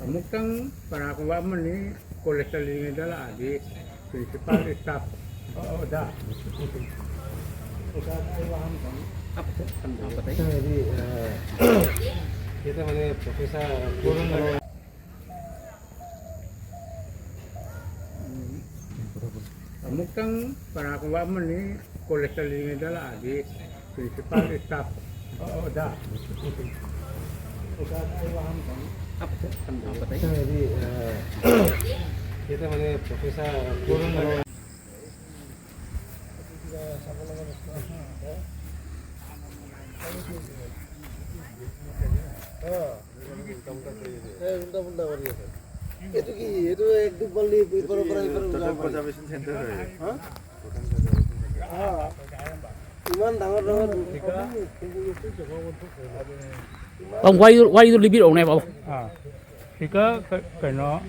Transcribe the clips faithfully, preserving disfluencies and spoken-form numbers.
ꯑꯃꯨꯛꯇꯪ ꯀꯅꯥꯒꯨꯝꯕ ꯑꯃꯅꯤ ꯀꯣꯂꯦꯖ ꯆꯠꯂꯤꯉꯩꯗ ꯂꯥꯛꯑꯗꯤ ꯄ꯭ꯔꯤꯟꯁꯤꯄꯥꯜ, ꯏꯁꯇꯥꯐ, ꯑꯣꯖꯥ, ꯑꯣꯖꯥꯗ ꯑꯩ ꯋꯥ ꯑꯃ ꯇꯪ ꯍꯥꯏꯗꯤ, ꯑ, ꯁꯤꯗ ꯃꯅꯦ ꯄ꯭ꯔꯣꯐꯦꯁꯔ ꯑꯃꯨꯛꯇꯪ ꯀꯅꯥꯒꯨꯝꯕ ꯑꯃꯅꯤ ꯀꯣꯂꯦꯖ ꯆꯠꯂꯤꯉꯩꯗ ꯂꯥꯛꯑꯗꯤ ꯄ꯭ꯔꯤꯟꯁꯤꯄꯥꯜ, ꯏꯁꯇꯥꯐ, ꯑꯣꯖꯥ, ꯑꯣꯖꯥꯗ ꯑꯩ ꯋꯥ ꯑꯃ ꯇꯪ ꯍꯥꯏꯗꯤ, ꯑ, ꯁꯤꯗ ꯃꯅꯦ ꯄ꯭ꯔꯣꯐꯦꯁꯔ এইটো কি? এইটো এক দুপালি, ইপাৰৰ পৰা ইপাৰ ওলাব পাৰি। হা? হা। ইমান ডাঙৰ ডাঙৰ। ꯑ, ꯋꯥꯔꯤꯗꯨ, ꯋꯥꯔꯤꯗꯨ ꯂꯤꯕꯤꯔꯛꯎꯅꯦ, ꯕꯥꯕꯨ꯫ ꯑꯥ꯫ ꯁꯤꯒ ꯀ-, ꯀꯩꯅꯣ,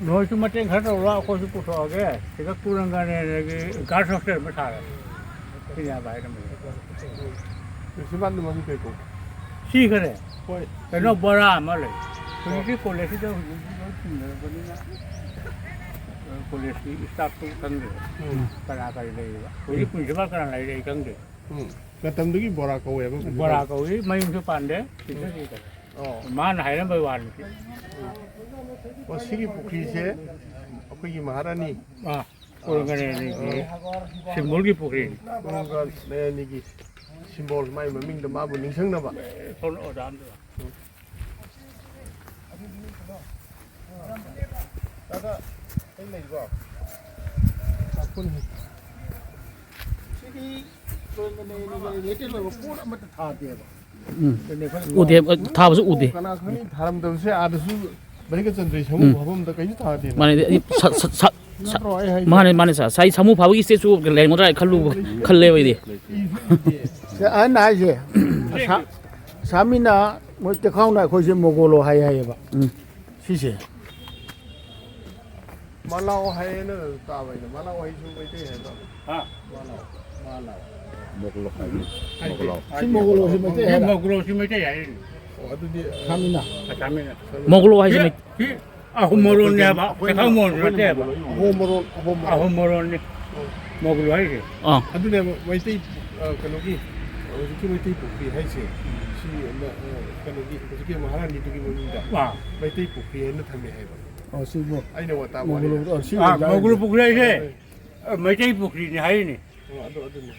ꯅꯣꯏꯁꯨ ꯃꯇꯦꯡ ꯈꯔ ꯇꯧꯔꯣ, ꯑꯩꯈꯣꯏꯁꯨ ꯄꯨꯊꯣꯛꯑꯒꯦ꯫ ꯁꯤꯒ ꯀꯨꯔꯪꯒꯅꯦ, ꯑꯗꯒꯤ ꯒꯥꯔꯜꯁ ꯍꯣꯁꯇꯦꯜ ꯑꯃ ꯁꯥꯔꯦ꯫ ꯁꯤꯅꯦ ꯍꯥꯏꯕ ꯍꯥꯏꯔꯝꯕꯗꯣ꯫ ꯄ꯭ꯔꯤꯟꯁꯤꯄꯥꯜꯗꯨ ꯃꯃꯤꯡ ꯀꯩ ꯀꯧꯕ? ꯁꯤꯈꯔꯦ꯫ ꯍꯣꯏ꯫ ꯀꯩꯅꯣ, ꯕꯣꯔꯥ ꯑꯃ ꯂꯩ꯫ ꯍꯧꯖꯤꯛꯇꯤ ꯀꯣꯂꯦꯖꯁꯤꯗ ꯍꯧꯖꯤꯛꯇꯤ ꯂꯣꯏ ꯊꯤꯡꯅꯔꯕꯅꯤꯅ, ꯀꯣꯂꯦꯖꯀꯤ ꯏꯁꯇꯥꯐꯇꯨ ꯈꯪꯗ꯭ꯔꯦ꯫ ꯎꯝ꯫ ꯀꯅꯥ ꯀꯔꯤ ꯂꯩꯔꯤꯕ? ꯍꯧꯖꯤꯛ ꯎꯝ꯫ ꯄ꯭ꯔꯤꯟꯁꯤꯄꯥꯜ ꯀꯅꯥ ꯂꯩꯔꯤ ꯑꯩ ꯈꯪꯗ꯭ꯔꯦ꯫ ꯎꯝ꯫ ꯃꯇꯝꯗꯨꯒꯤ ꯕꯣꯔꯥ ꯀꯧꯋꯦꯕ ꯄ꯭ꯔꯤꯟꯁꯤꯄꯥꯜ꯫ ꯕꯣꯔꯥ ꯀꯧꯏ, ꯃꯌꯨꯝꯁꯨ ꯄꯥꯟꯗꯦ꯫ ꯁꯤꯗ ꯂꯩ꯫ ꯑꯣ꯫ ꯃꯥꯅ ꯍꯥꯏꯔꯝꯕꯩ ꯋꯥꯅꯤ꯫ ꯑꯣ, ꯁꯤꯒꯤ ꯄꯨꯈ꯭ꯔꯤꯁꯦ ꯑꯩꯈꯣꯏꯒꯤ ꯃꯍꯥꯔꯥꯅꯤ ꯑꯥ, ꯀꯣꯔꯣꯡꯒ ꯅꯌꯥꯅꯤꯒꯤ ꯁꯤꯝꯕꯣꯜꯒꯤ ꯄꯨꯈ꯭ꯔꯤꯅꯤ꯫ ꯀꯣꯔꯣꯡꯒ ꯅꯌꯥꯅꯤꯒꯤ ꯁꯤꯝꯕꯣꯜ, ꯃꯥꯏ ꯃꯃꯤꯡꯗ ꯃꯥꯕꯨ ꯅꯤꯡꯁꯤꯡꯅꯕ꯫ ꯁꯣꯝ ꯑꯣꯖꯥ ꯑꯝꯗ꯫ ꯇꯥꯗ, ꯑꯩ ꯂꯩꯀꯣ꯫ ꯁꯤꯗꯤ ꯀꯣꯔꯣꯡꯒ ꯅꯌꯥꯅꯤꯒꯤ related ꯑꯣꯏꯕ ꯄꯣꯠ ꯑꯃꯠꯇ ꯊꯥꯗꯦꯕ꯫ ꯎꯝ꯫ ꯎꯗꯦ, ꯊꯥꯕꯁꯨ ꯎꯗꯦ꯫ ꯀꯅꯥ ꯈꯪꯅꯤ, ꯊꯥꯔꯝꯗꯕꯁꯦ ꯑꯥꯗꯁꯨ ꯕ꯭ꯔꯍꯀꯆꯟꯗ꯭ꯔꯒꯤ ꯁꯃꯨ ꯎꯝ꯫ ꯐꯥꯐꯝꯗ ꯀꯩꯁꯨ ꯊꯥꯗꯦꯅ꯫ ꯃꯥꯅꯦ, ꯑꯩ ꯁ-, ꯁ-, ꯁ-, ꯁ-, ꯅꯠꯇ꯭ꯔꯣ ꯑꯩ ꯍꯥꯏꯁꯦ? ꯃꯥꯅꯦ, ꯃꯥꯅꯦ, ꯁꯥꯔ꯫ ꯁꯥꯔ, ꯑꯩ ꯁꯃꯨ ꯐꯥꯕꯒꯤ statue ꯂꯩꯔꯝꯒꯗ꯭ꯔꯥ ꯍꯥꯏ ꯈꯜꯂꯨꯕ, ꯈꯜꯂꯦꯕ ꯑꯩꯗꯤ꯫ ꯁꯦ, ꯑꯍꯟꯅ ꯍꯥꯏꯁꯦ, ꯑꯁꯥ-, ꯑꯁꯥꯃꯤꯅ ꯃꯣꯏ ꯇꯦꯈꯥꯎꯅ ꯑꯩꯈꯣꯏꯁꯦ ꯃꯣꯒꯣꯂꯣ ꯍꯥꯏ ꯍꯥꯏꯌꯦꯕ꯫ ꯎꯝ꯫ ꯁꯤꯁꯦ꯫ ꯃꯥ ꯂꯥꯛꯑꯣ ꯍꯥꯏꯌꯦꯅ ꯇꯥꯕ ꯑꯩꯅ꯫ ꯃꯥ ꯂꯥꯛꯑꯣ ꯍꯥꯏꯁꯨ ꯃꯩꯇꯩ ꯍꯥꯏꯕ꯫ ꯍꯥ? ꯃꯥ ꯂꯥꯛꯑꯣ꯫ ꯃꯥ ꯂꯥꯛꯑꯣ꯫ ꯃꯣꯒꯂꯣ ꯍꯥꯏꯕꯅꯤ꯫ ꯃꯣꯒꯂꯣ꯫ ꯁꯤ ꯃꯣꯒꯂꯣ, ꯁꯤ ꯃꯩꯇꯩ ꯁꯤ ꯍꯥꯏꯕ? ꯃꯣꯒꯂꯣ, ꯁꯤ ꯃꯩꯇꯩ ꯍꯥꯏꯔꯤꯅꯤ꯫ ꯑꯣ, ꯑꯗꯨꯗꯤ, ꯑ, ꯁꯥꯃꯤꯅ꯫ ꯃꯣꯒ꯭ꯂꯣ ꯍꯥꯏꯁꯦ ꯁꯤ, ꯃꯩ- ꯁꯤ ꯑꯍꯨꯝ ꯃꯔꯣꯟꯅꯦꯕ, ꯑꯩꯈꯣꯏꯅ, ꯆꯦꯈꯥꯎ ꯃꯔꯣꯟ ꯅꯠꯇꯦꯕ꯫ ꯑꯍꯣꯡ ꯃꯔꯣꯟ, ꯑꯍꯣꯡ ꯃꯔꯣꯟ꯫ ꯑꯍꯨꯝ ꯃꯔꯣꯟꯅꯤ꯫ ꯑꯣ꯫ ꯃꯣꯒ꯭ꯂꯣ ꯍꯥꯏꯁꯦ꯫ ꯑꯥ꯫ ꯑꯗꯨꯅꯦꯕ ꯃꯩꯇꯩ, ꯑ, ꯀꯩꯅꯣꯒꯤ, ꯍꯧꯖꯤꯛꯀꯤ ꯃꯩꯇꯩ ꯄꯨꯈ꯭ꯔꯤ ꯍꯥꯏꯁꯦ, ꯁꯤ, ꯑ, ꯀꯩꯅꯣꯒꯤ, ꯍꯧꯖꯤꯛꯀꯤ ꯃꯍꯥꯔꯥꯅꯤꯗꯨꯒꯤ ꯃꯃꯤꯡꯗ ꯑꯥ꯫ ꯃꯩꯇꯩ ꯄꯨꯈ꯭ꯔꯤ ꯍꯥꯏꯅ ꯊꯝꯃꯦ ꯍꯥꯏꯕ꯫ ꯑꯣ, ꯁꯤꯕꯨ ꯑꯩꯅ ꯋꯥꯇꯥ ꯃꯣꯒ꯭ꯂꯣ, ꯋꯥꯔꯤꯗ꯫ ꯑ, ꯁꯤ ꯑꯥ, ꯑꯣꯏꯇꯥꯔꯗꯤ ꯃꯣꯒ꯭ꯂꯣ ꯄꯨꯈ꯭ꯔꯤ ꯍꯥꯏꯁꯦ, ꯑ, ꯃꯩꯇꯩ ꯄꯨꯈ꯭ꯔꯤꯅꯤ ꯍꯥꯏꯔꯤꯅꯦ꯫ ꯑꯣ, ꯑꯗꯨ, ꯑꯗꯨꯅꯤ꯫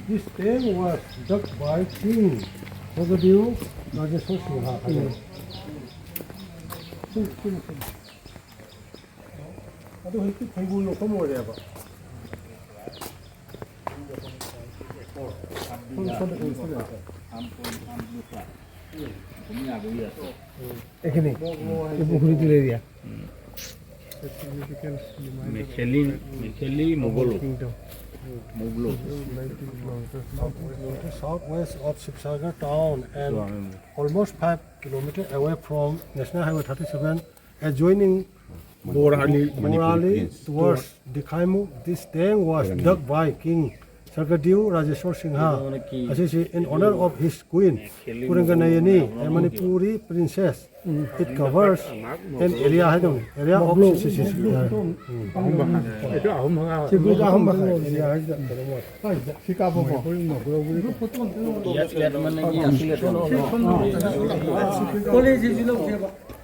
This tank was dug by King Sagadev Rajeshwar Singha. ꯑꯗꯨ ꯍꯧꯖꯤꯛꯇꯤ ꯐꯩꯒꯣ ꯌꯣꯛꯐꯝ ꯑꯣꯏꯔꯦꯕ꯫ ꯁꯣꯝ, ꯁꯣꯝꯗ ꯀꯩꯅꯣ ꯁꯤꯖꯤꯟꯅꯔꯦ꯫ এইখিনি? এই পুখুৰীটো area? Mekheli, Mekheli মোগলো। মোগলো। Southwest of Sibsagar town and almost five kilometer away from National Highway thirty-seven, adjoining Borali, Borali towards Dikhaimukh. This tank was dug by King Sarkadew Rajeshwar Singha. ꯑꯁꯤꯁꯤ in honor of his queen, Kurenganayani, a Manipuri princess. It covers an area ꯍꯥꯏꯗꯧꯅꯤ, area of ꯁꯤ, ꯁꯤ, ꯁꯤ, ꯁꯤ꯫ ꯑꯍꯨꯝ ꯃꯈꯥꯏ꯫ ꯁꯤ group ꯑꯍꯨꯝ ꯃꯈꯥꯏ꯫ Area ꯍꯥꯏꯁꯤꯗ ꯀꯩꯅꯣ ꯑꯣꯏ꯫ ꯁꯤ ꯀꯥꯞꯄꯣꯀꯣ꯫ ꯀꯣꯂꯦꯖꯁꯤꯁꯨ ꯂꯧꯁꯦꯕ꯫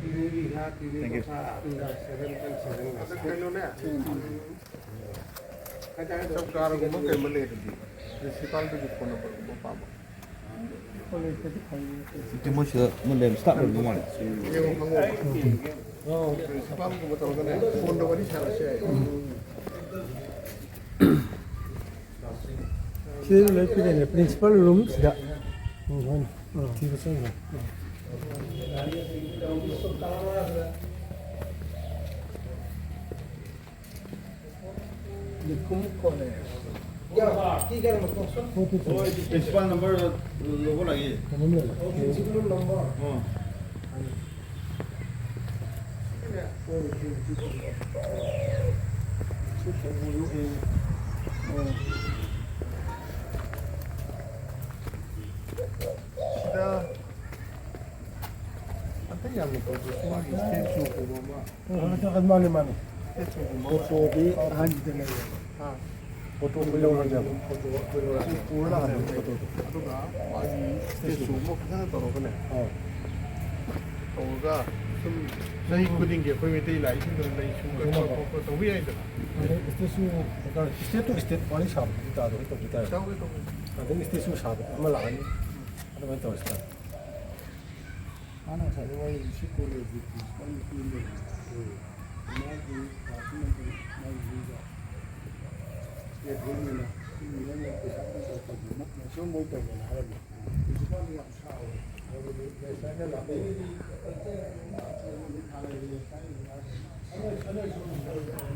ꯇꯤꯔꯨꯒꯤ ꯉꯥ ꯇꯤꯔꯨ ꯇꯦꯡꯀ꯭ꯌꯨ꯫ ꯃꯆꯥ ꯑꯗꯨꯒ ꯁꯚꯦꯟ ꯄꯣꯏꯟ ꯁꯚꯦꯟ ꯉꯥ꯫ ꯑꯗ ꯀꯩꯅꯣꯅꯦ, ꯍꯥꯏꯇꯥꯔꯦ, ꯆꯧꯀꯥꯔꯒꯨꯝꯕ ꯀꯩꯒꯨꯝꯕ ꯂꯩꯔꯗꯤ ꯄ꯭ꯔꯤꯟꯁꯤꯄꯥꯜꯗꯒꯤ ꯐꯣꯟ ꯅꯝꯕꯔꯒꯨꯝꯕ ꯄꯥꯝꯕ꯫ ꯅꯠꯇꯦ, ꯃꯣꯏ ꯁꯤꯗ ꯑꯃ ꯂꯩꯔꯝ, ꯁ꯭ꯇꯥꯐ ꯂꯩꯔꯝꯗꯧ ꯃꯥꯜꯂꯦ꯫ ꯌꯦꯡꯉꯣ, ꯍꯪꯉꯣ꯫ ꯄ꯭ꯔꯤꯟꯁꯤꯄꯥꯜꯒꯨꯝꯕ ꯇꯧꯔꯒꯅꯦ, ꯐꯣꯟꯗ ꯋꯥꯔꯤ ꯁꯥꯔꯁꯨ ꯌꯥꯏ꯫ ꯁꯤꯗ ꯂꯣꯏ ꯄꯤꯔꯦꯅꯦ, ꯄ꯭ꯔꯤꯟꯁꯤꯄꯥꯜ ꯔꯨꯝ ꯁꯤꯗ꯫ ꯎꯝ, ꯍꯣꯏ꯫ ꯎꯝ, ꯊꯤꯕ ꯆꯠꯂꯨꯔꯣ꯫ ꯎꯝ꯫ ꯂꯤꯀꯨꯝ ꯀꯣꯂꯦꯖ꯫ ꯍꯣꯏ, ꯍꯣꯏ, ꯍꯣꯏ꯫ ꯄ꯭ꯔꯤꯟꯁꯤꯄꯥꯜ ꯅꯝꯕꯔ ꯂꯧꯕ ꯂꯥꯛꯏ꯫ ꯀꯩꯅꯣꯝ ꯂꯩꯔꯦ꯫ Principal number. ꯑꯥ꯫ ꯁꯤꯗ ꯑꯇꯩ ꯌꯥꯝꯅ ꯇꯧꯗ꯭ꯔꯁꯨ ꯃꯥꯒꯤ ꯁ꯭ꯇꯦꯆꯨꯒꯨꯝꯕ ꯑꯃ꯫ ꯎꯝ, ꯃꯥꯅꯦ, ꯃꯥꯅꯦ꯫ ꯁ꯭ꯇꯦꯆꯨꯒꯨꯝꯕ ꯑꯃ꯫ ꯐꯣꯇꯣꯗꯤ ꯑꯍꯟꯁꯤꯗ ꯂꯩꯌꯦꯕ꯫ ꯑꯥ꯫ ꯐꯣꯇꯣ ꯑꯩꯈꯣꯏ ꯂꯧꯔꯒꯦꯕ꯫ ꯐꯣꯇꯣ ꯑꯩꯈꯣꯏ ꯂꯧꯔꯒꯦ꯫ ꯁꯤ ꯄꯨꯔ ꯂꯥꯛꯑꯒꯦ ꯐꯣꯇꯣꯗꯣ꯫ ꯑꯗꯨꯒ ꯃꯥꯒꯤ ꯁ꯭ꯇꯦꯆꯨ ꯑꯃ ꯐꯖꯅ ꯇꯧꯔꯒꯅꯦ꯫ ꯑꯥ꯫ ꯇꯧꯔꯒ ꯁꯨꯝ ꯆꯍꯤ ꯈꯨꯗꯤꯡꯒꯤ ꯑꯩꯈꯣꯏ ꯃꯩꯇꯩ ꯂꯥꯏꯁꯤꯡꯗꯨꯅ ꯂꯩ ꯁꯨꯝ ꯀꯠꯄ ꯈꯣꯠꯄ ꯇꯧꯕ ꯌꯥꯏꯗꯅ꯫ ꯑꯗꯩ ꯁ꯭ꯇꯦꯆꯨ, ꯁ꯭ꯇꯦꯠ ꯇꯨ ꯁ꯭ꯇꯦꯠ ꯋꯥꯔꯤ ꯁꯥꯕꯗꯨꯗꯤ ꯇꯥꯗꯕ ꯇꯧꯕ ꯇꯥꯔꯦ꯫ ꯇꯧꯒꯦ, ꯇꯧꯒꯦ꯫ ꯑꯗꯩ ꯁ꯭ꯇꯦꯆꯨ ꯁꯥꯕ ꯑꯃ ꯂꯥꯛꯑꯅꯤ꯫ ꯑꯗꯨꯃꯥꯏꯅ ꯇꯧꯔꯁꯤ ꯇꯥꯔꯦ꯫ ꯃꯥꯅ ꯉꯁꯥꯏꯗꯩ ꯋꯥꯔꯤ ꯁꯤ ꯀꯣꯂꯦꯖꯀꯤ ꯄ꯭ꯔꯤꯟꯁꯤꯄꯥꯜ ꯅꯨꯄꯤ ꯑꯃ ꯂꯩꯕꯅꯦ꯫ ꯃꯥꯒꯤ ꯀ꯭ꯂꯥꯁꯃꯦꯠ ꯃꯥꯒꯤ ꯃꯤꯒ ꯁ꯭ꯇꯦꯠ ꯒꯣꯔꯃꯦꯟꯅ ꯃꯤꯅ ꯄꯩꯁꯥ ꯈꯔ ꯈꯔ ꯇꯧꯕꯤꯕ ꯃꯦꯛꯁꯤꯃꯝ ꯃꯣꯏ ꯇꯧꯕꯅꯦ ꯍꯥꯏꯔꯝꯃꯦ꯫ ꯄ꯭ꯔꯤꯟꯁꯤꯄꯥꯜꯗꯤ ꯌꯥꯝ ꯁꯥꯎꯋꯦ꯫ ꯍꯥꯏꯕꯗꯤ ꯂꯦꯁꯥꯏꯅ ꯂꯥꯛꯑꯦ꯫ ꯊꯥꯅꯔꯤ ꯂꯦꯁꯥꯏꯅ ꯂꯥꯛꯑꯦ꯫ ꯑꯅꯣꯏ-, ꯑꯅꯣꯏꯁꯨ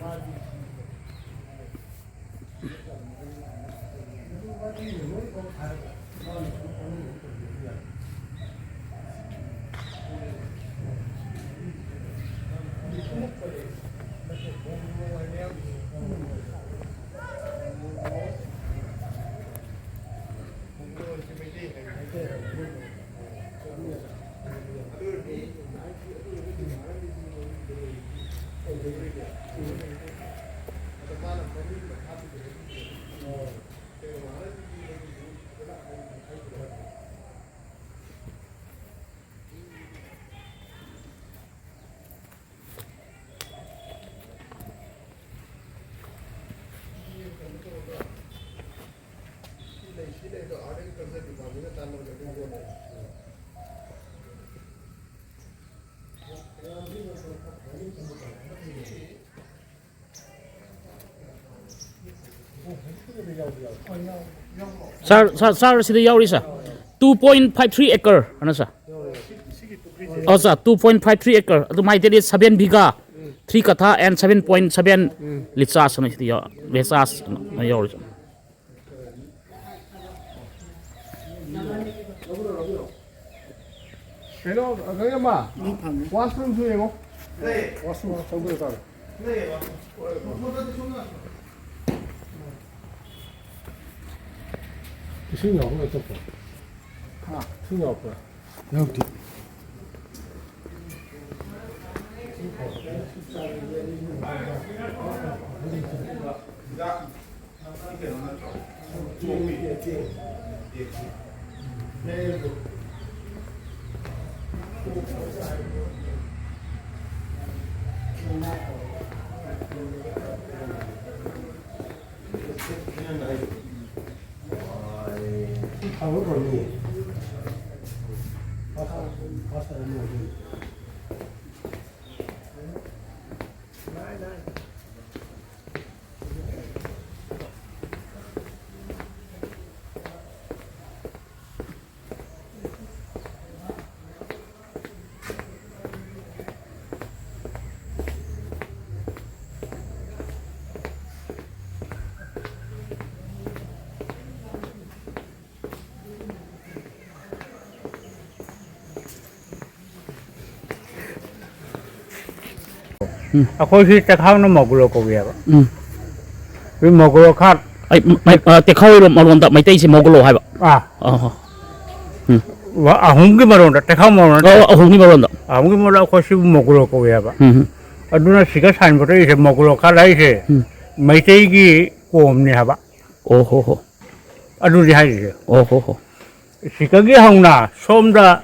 ꯃꯥꯗꯤ ꯁꯥꯔ, ꯁꯥꯔ, ꯁꯥꯔ, ꯁꯤꯗ ꯌꯥꯎꯔꯤ, ꯁꯥꯔ꯫ Two point five three acre ꯑꯅ, ꯁꯥꯔ꯫ ꯑꯣ, ꯁꯥꯔ, two point five three acre꯫ ꯑꯗꯨ ꯃꯥꯏ teddy seven ꯕꯤꯒꯥ, three Katha and seven point seven ꯂꯤꯆꯥꯁ ꯑꯅ ꯁꯤꯗ ꯌꯥꯎ-, ꯂꯤꯆꯥꯁ ꯑꯅ ꯌꯥꯎꯔꯤ, ꯁꯥꯔ꯫ ꯀꯩꯅꯣ, ꯀꯩꯅꯣꯃ, ꯋꯥꯁꯔꯨꯝꯁꯨ ꯌꯦꯡꯉꯣ꯫ ꯋꯥꯁꯔꯨꯝ ꯆꯪꯕꯤꯔꯣ, ꯆꯪꯉꯣ꯫ ꯏꯁꯤꯡ ꯌꯥꯎꯕ꯭ꯔꯥ ꯑꯇꯣꯞꯄ? ꯍꯥ? ꯏꯁꯤꯡ ꯌꯥꯎꯕ꯭ꯔꯥ? ꯌꯥꯎꯗꯦ꯫ ꯎꯝ꯫ ꯑꯩꯈꯣꯏ ꯁꯤ ꯇꯦꯈꯥꯎꯅ ꯃꯒꯨꯔꯣ ꯀꯧꯏ ꯍꯥꯏꯕ꯫ ꯎꯝ꯫ ꯁꯤ ꯃꯒꯨꯔꯣ ꯈꯥꯠ꯫ ꯑꯩ, ꯃꯩ-, ꯑ, ꯇꯦꯈꯥꯎ ꯃꯔꯣꯟꯗ ꯃꯩꯇꯩꯁꯦ ꯃꯒꯨꯔꯣ ꯍꯥꯏꯕ꯫ ꯑꯥ꯫ ꯑꯣ꯫ ꯎꯝ꯫ ꯋꯥ-, ꯑꯍꯨꯝꯒꯤ ꯃꯔꯣꯟꯗ, ꯇꯦꯈꯥꯎ ꯃꯔꯣꯟ ꯅꯠꯇꯦ꯫ ꯑꯣ, ꯑꯍꯨꯝꯒꯤ ꯃꯔꯣꯟꯗ꯫ ꯑꯍꯨꯝꯒꯤ ꯃꯔꯣꯟꯗ ꯑꯩꯈꯣꯏ ꯁꯤꯕꯨ ꯃꯒꯨꯔꯣ ꯀꯧꯏ ꯍꯥꯏꯕ꯫ ꯎꯝ, ꯎꯝ꯫ ꯑꯗꯨꯅ ꯁꯤꯒ ꯁꯥꯏꯟ ꯕꯣꯔꯗ ꯏꯁꯦ ꯃꯒꯨꯔꯣ ꯈꯥꯠ ꯍꯥꯏꯁꯦ ꯎꯝ꯫ ꯃꯩꯇꯩꯒꯤ ꯀꯣꯝꯅꯤ ꯍꯥꯏꯕ꯫ ꯑꯣ ꯍꯣ ꯍꯣ꯫ ꯑꯗꯨꯗꯤ ꯍꯥꯏꯔꯤꯁꯦ꯫ ꯑꯣ ꯍꯣ ꯍꯣ꯫ ꯁꯤꯗꯒꯤ ꯍꯧꯅ ꯁꯣꯝꯗ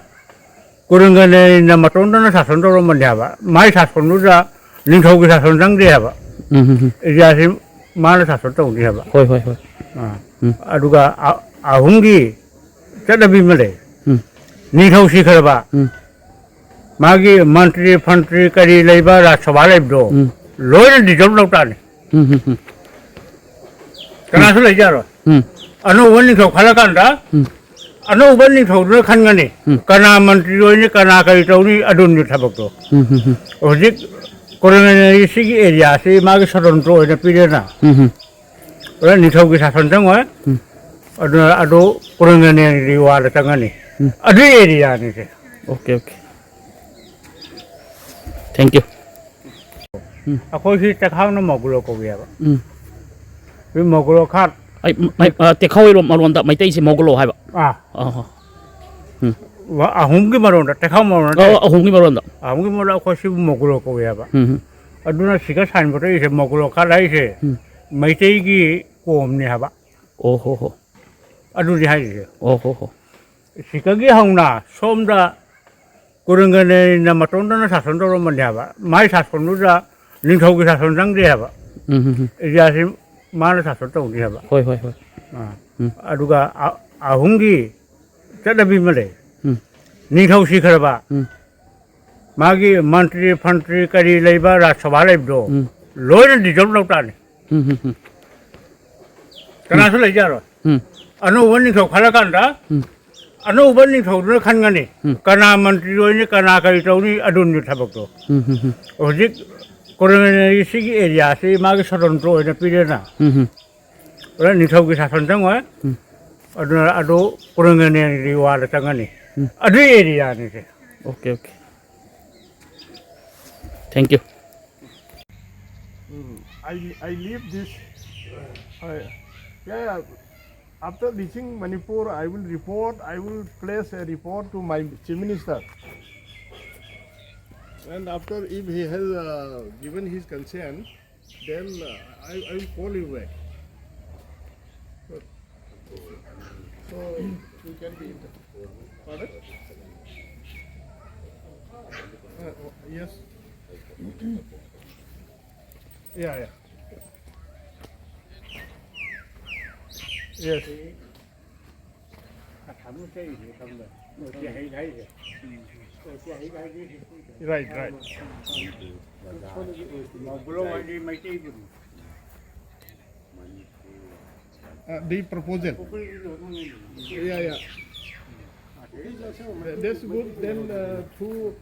ꯀꯨꯔꯪꯒꯅꯦꯅ ꯃꯇꯣꯟꯗꯅ ꯁꯥꯁꯟ ꯇꯧꯔꯝꯕꯅꯦ ꯍꯥꯏꯕ꯫ ꯃꯥꯏ ꯁꯥꯁꯟꯗꯨꯗ ꯅꯤꯡꯊꯧꯒꯤ ꯁꯥꯁꯟ ꯆꯪꯗꯦ ꯍꯥꯏꯕ꯫ ꯎꯝ, ꯎꯝ, ꯎꯝ꯫ ꯏꯟꯗꯤꯌꯥꯁꯤ ꯃꯥꯅ ꯁꯥꯁꯟ ꯇꯧꯅꯤ ꯍꯥꯏꯕ꯫ ꯍꯣꯏ, ꯍꯣꯏ, ꯍꯣꯏ꯫ ꯑꯥ꯫ ꯎꯝ꯫ ꯑꯗꯨꯒ ꯑ-, ꯑꯍꯨꯝꯒꯤ ꯆꯠꯅꯕꯤ ꯑꯃ ꯂꯩ꯫ ꯎꯝ꯫ ꯅꯤꯡꯊꯧ ꯁꯤꯈ꯭ꯔꯕ, ꯎꯝ꯫ ꯃꯥꯒꯤ ꯃꯟꯇ꯭ꯔꯤ ꯐꯟꯇ꯭ꯔꯤ ꯀꯔꯤ ꯂꯩꯕ, ꯔꯥꯖ ꯁꯚꯥ ꯂꯩꯕꯗꯣ, ꯎꯝ꯫ ꯂꯣꯏꯅ ꯗꯤꯖꯣꯜꯕ ꯂꯧ ꯇꯥꯅꯤ꯫ ꯎꯝ, ꯎꯝ, ꯎꯝ꯫ ꯀꯅꯥꯁꯨ ꯂꯩꯖꯔꯣꯏ꯫ ꯎꯝ꯫ ꯑꯅꯧꯕ ꯅꯤꯡꯊꯧ ꯈꯜꯂꯀꯥꯟꯗ, ꯎꯝ꯫ ꯑꯅꯧꯕ ꯅꯤꯡꯊꯧꯗꯨꯅ ꯈꯟꯒꯅꯤ꯫ ꯎꯝ꯫ ꯀꯅꯥ ꯃꯟꯇ꯭ꯔꯤ ꯑꯣꯏꯅꯤ, ꯀꯅꯥ ꯀꯔꯤ ꯇꯧꯅꯤ, ꯑꯗꯨꯅꯤ ꯊꯕꯛꯇꯣ꯫ ꯎꯝ, ꯎꯝ, ꯎꯝ꯫ ꯍꯧꯖꯤꯛ ꯀꯣꯔꯣꯅꯔꯤ ꯁꯤꯒꯤ ꯑꯦꯔꯤꯌꯥꯁꯤ ꯃꯥꯒꯤ ꯁꯣꯇꯟꯇ꯭ꯔ ꯑꯣꯏꯅ ꯄꯤꯔꯦꯅ꯫ ꯎꯝ, ꯎꯝ꯫ ꯑꯗꯨꯅ ꯅꯤꯡꯊꯧꯒꯤ ꯁꯥꯁꯟ ꯆꯪꯉꯣꯏ꯫ ꯎꯝ꯫ ꯑꯗꯨꯅ ꯑꯗꯨ ꯀꯣꯔꯣꯅꯔꯤ ꯋꯥꯔꯗ ꯆꯪꯒꯅꯤ꯫ ꯎꯝ꯫ ꯑꯗꯨꯒꯤ ꯑꯦꯔꯤꯌꯥꯅꯤ ꯁꯦ꯫ Okay, okay. Thank you꯫ ꯎꯝ꯫ ꯑꯩꯈꯣꯏ ꯁꯤ ꯆꯦꯈꯥꯎꯅ ꯃꯒꯨꯂꯣ ꯀꯧꯋꯦꯕ꯫ ꯎꯝ꯫ ꯁꯤ ꯃꯒꯨꯂꯣ ꯈꯥꯠ꯫ ꯑꯩ, ꯑꯩ, ꯑ, ꯇꯦꯈꯥꯎ ꯏꯔꯣꯝ ꯃꯔꯣꯟꯗ ꯃꯩꯇꯩꯁꯦ ꯃꯒꯨꯂꯣ ꯍꯥꯏꯕ꯫ ꯑꯥ꯫ ꯑꯣ꯫ ꯎꯝ꯫ ꯋꯥ-, ꯑꯍꯨꯝꯒꯤ ꯃꯔꯣꯟꯗ, ꯇꯦꯈꯥꯎ ꯃꯔꯣꯟ ꯅꯠꯇꯦ꯫ ꯑꯣ, ꯑꯍꯨꯝꯒꯤ ꯃꯔꯣꯟꯗ꯫ ꯑꯍꯨꯝꯒꯤ ꯃꯔꯣꯟꯗ ꯑꯩꯈꯣꯏ ꯁꯤꯕꯨ ꯃꯒꯨꯂꯣ ꯀꯧꯋꯦꯕ꯫ ꯎꯝ, ꯎꯝ꯫ ꯑꯗꯨꯅ ꯁꯤꯒ ꯁꯥꯏꯟꯕꯣꯔꯗ ꯏꯁꯦ ꯃꯒꯨꯂꯣ ꯈꯥꯠ ꯍꯥꯏꯁꯦ ꯎꯝ꯫ ꯃꯩꯇꯩꯒꯤ ꯀꯣꯝꯅꯦ ꯍꯥꯏꯕ꯫ ꯑꯣ ꯍꯣ ꯍꯣ꯫ ꯑꯗꯨꯗꯤ ꯍꯥꯏꯔꯤꯁꯦ꯫ ꯑꯣ ꯍꯣ ꯍꯣ꯫ ꯁꯤꯗꯒꯤ ꯍꯧꯅ ꯁꯣꯝꯗ ꯀꯨꯔꯪꯒꯅꯦꯅ ꯃꯇꯣꯝꯇꯅ ꯁꯥꯁꯟ ꯇꯧꯔꯝꯕꯅꯦ ꯍꯥꯏꯕ꯫ ꯃꯥꯏ ꯁꯥꯁꯟꯗꯨꯗ ꯅꯤꯡꯊꯧꯒꯤ ꯁꯥꯁꯟ ꯆꯪꯗꯦ ꯍꯥꯏꯕ꯫ ꯎꯝ, ꯎꯝ, ꯎꯝ꯫ ꯑꯦꯔꯤꯌꯥꯁꯤ ꯃꯥꯅ ꯁꯥꯁꯟ ꯇꯧꯅꯤ ꯍꯥꯏꯕ꯫ ꯍꯣꯏ, ꯍꯣꯏ, ꯍꯣꯏ꯫ ꯑꯥ꯫ ꯎꯝ꯫ ꯑꯗꯨꯒ ꯑ-, ꯑꯍꯨꯝꯒꯤ ꯆꯠꯅꯕꯤ ꯑꯃ ꯂꯩ꯫ ꯎꯝ꯫ ꯅꯤꯡꯊꯧ ꯁꯤꯈ꯭ꯔꯕ, ꯎꯝ꯫ ꯃꯥꯒꯤ ꯃꯟꯇ꯭ꯔꯤ ꯐꯟꯇ꯭ꯔꯤ ꯀꯔꯤ ꯂꯩꯕ, ꯔꯥꯖ ꯁꯚꯥ ꯂꯩꯕꯗꯣ, ꯎꯝ꯫ ꯂꯣꯏꯅ ꯗꯤꯖꯣꯜꯕ ꯂꯧ ꯇꯥꯅꯤ꯫ ꯎꯝ, ꯎꯝ, ꯎꯝ꯫ ꯀꯅꯥꯁꯨ ꯂꯩꯖꯔꯣꯏ꯫ ꯎꯝ꯫ ꯑꯅꯧꯕ ꯅꯤꯡꯊꯧ ꯈꯜꯂꯀꯥꯟꯗ ꯎꯝ꯫ ꯑꯅꯧꯕ ꯅꯤꯡꯊꯧꯗꯨꯅ ꯈꯟꯒꯅꯤ꯫ ꯎꯝ꯫ ꯀꯅꯥ ꯃꯟꯇ꯭ꯔꯤ ꯑꯣꯏꯅꯤ, ꯀꯅꯥ ꯀꯔꯤ ꯇꯧꯅꯤ, ꯑꯗꯨꯅꯤ ꯊꯕꯛꯇꯣ꯫ ꯎꯝ, ꯎꯝ, ꯎꯝ꯫ ꯍꯧꯖꯤꯛ ꯀꯣꯔꯣꯅꯔꯤ ꯁꯤꯒꯤ ꯑꯦꯔꯤꯌꯥꯁꯤ ꯃꯥꯒꯤ ꯁꯣꯇꯟꯇ꯭ꯔ ꯑꯣꯏꯅ ꯄꯤꯔꯦꯅ꯫ ꯎꯝ, ꯎꯝ꯫ ꯑꯗꯨꯅ ꯅꯤꯡꯊꯧꯒꯤ ꯁꯥꯁꯟ ꯆꯪꯉꯣꯏ꯫ ꯎꯝ꯫ ꯑꯗꯨꯅ ꯑꯗꯨ ꯀꯣꯔꯣꯅꯔꯤ ꯋꯥꯔꯗ ꯆꯪꯒꯅꯤ꯫ ꯎꯝ꯫ ꯑꯗꯨꯒꯤ ꯑꯦꯔꯤꯌꯥꯅꯤ ꯁꯦ꯫ Okay, okay. Thank you꯫ Mm, I, I leave this. Uh, yeah, yeah. After reaching Manipur, I will report, I will place a report to my Chief Minister. And after, if he has, uh, given his consent, then, uh, I, I will call you back. So, you can be in touch. Pardon? Uh, yes. Yeah, yeah. Yes. ꯃꯩꯇꯩꯁꯦ ꯈꯪꯕ꯭ꯔꯥ? ꯃꯣꯏꯁꯦ ꯍꯩ ꯍꯥꯏꯁꯦ꯫ ꯃꯣꯏꯁꯦ ꯍꯩ ꯍꯥꯏꯁꯦ꯫ Right, right. ꯃꯧꯒ꯭ꯂꯧ ꯍꯥꯏꯗꯤ ꯃꯩꯇꯩꯕꯨꯅꯤ꯫ Uh, the proposal. ꯄꯨꯈ꯭ꯔꯤꯗꯨꯁꯨ ꯑꯗꯨꯝ ꯂꯩꯕꯅꯤ꯫ Yeah, yeah. That's good. Then uh, two